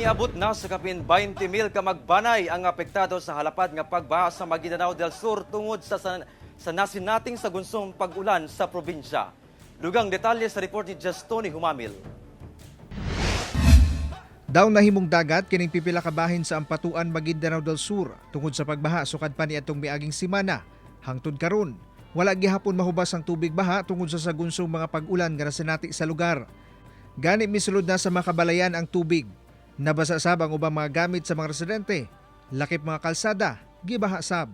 Miabot na sa kapin 20 mil ka magbanay ang apektado sa halapad nga pagbaha sa Maguindanao del Sur tungod sa nasinating sa gunsong pag-ulan sa probinsya. Dugang detalye sa report ni Justoni Humamil. Daw nahimong dagat kining pipila ka bahin sa Ampatuan, Maguindanao del Sur tungod sa pagbaha sukad pa niadtong miaging semana. Hangtod karon, wala gihapon mahubas ang tubig baha tungod sa sagunsong mga pag-ulan nga nasinati sa lugar. Gani misulod na sa mga kabalayan ang tubig. Nabasa sab ang ubang mga gamit sa mga residente. Lakip mga kalsada, gibaha sab.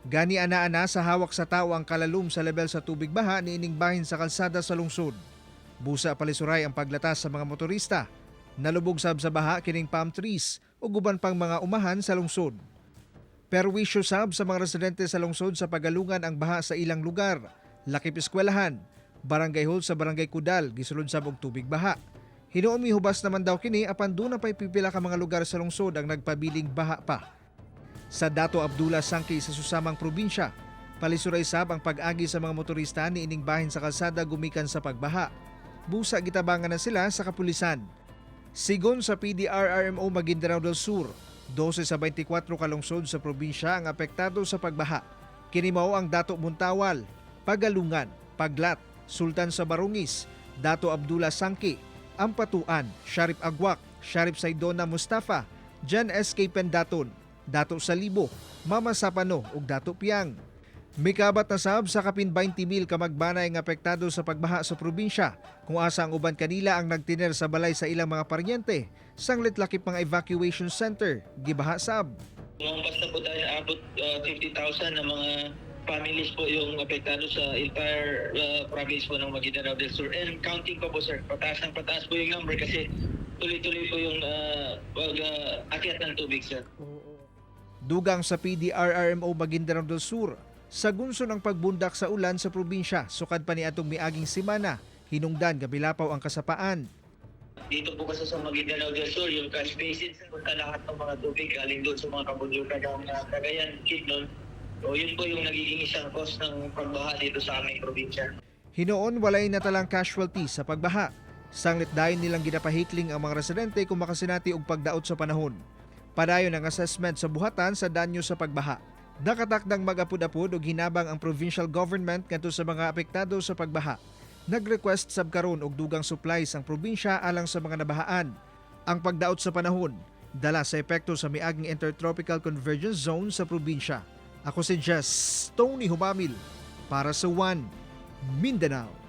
Gani ana-ana sa hawak sa tao ang kalalom sa level sa tubig baha niining bahin sa kalsada sa lungsod. Busa palisuray ang paglatas sa mga motorista. Nalubog sab sa baha kining palm trees ug uban pang mga umahan sa lungsod. Perwisyo sab sa mga residente sa lungsod sa pagalungan ang baha sa ilang lugar. Lakip eskwelahan, barangay hall sa Barangay Kudal gisulod sab og tubig baha. Hinuon mihubas naman daw kini, apan duna pay pipila ka mga lugar sa lungsod ang nagpabiling baha pa. Sa Dato Abdullah Sangki sa susamang probinsya, palisuray sab ang pag-agi sa mga motorista niining bahin sa kalsada gumikan sa pagbaha. Busa gitabangan na sila sa kapulisan. Sigon sa PDRRMO Maguindanao del Sur, 12 sa 24 kalungsod sa probinsya ang apektado sa pagbaha. Kini mao ang Dato Montawal, Pagalungan, Paglat, Sultan sa Barungis, Dato Abdullah Sangki, Ampatuan, Sharif Aguak, Sharif Saidona Mustafa, John S.K. Pendatun, Dato Salibo, Mamasapano ug Dato Piang. Mikabat na sab sa kapin 20 mil ka magbanay ang apektado sa pagbaha sa probinsya, kung asa ang uban kanila ang nagtiner sa balay sa ilang mga paryente, sanglit lakip mga evacuation center, gibaha sab. Lumampas na po tayo, abot 50,000 na mga families po yung apektado sa entire province po ng Maguindanao del Sur. And counting pa po, sir, pataas ng pataas po yung number kasi tuloy-tuloy po yung pag akyat ng tubig, sir. Dugang sa PDRRMO Maguindanao del Sur, sa gunso ng pagbundak sa ulan sa probinsya sukad pa niadtong miaging semana, hinungdan nga milapaw ang kasapaan. Dito po kasi sa Maguindanao del Sur, yung catch basin, punta lahat ng mga tubig galing doon sa mga kabundukan ng Cagayan, Bukidnon. So yun po yung nagiging isang cause ng pagbaha dito sa aming probinsya. Hinuon walay natalang casualty sa pagbaha. Sanglit dayon nilang ginapahikling ang mga residente kung makasinati og pagdaot sa panahon. Padayon ang assessment sa buhatan sa danyo sa pagbaha. Nakatakdang magapud-apod og hinabang ang provincial government ngadto sa mga apektado sa pagbaha. Nag-request sab karon og dugang supplies ang probinsya alang sa mga nabahaan. Ang pagdaot sa panahon dala sa epekto sa miaging Intertropical Convergence Zone sa probinsya. Ako si Jess Tony Humamil para sa One Mindanao.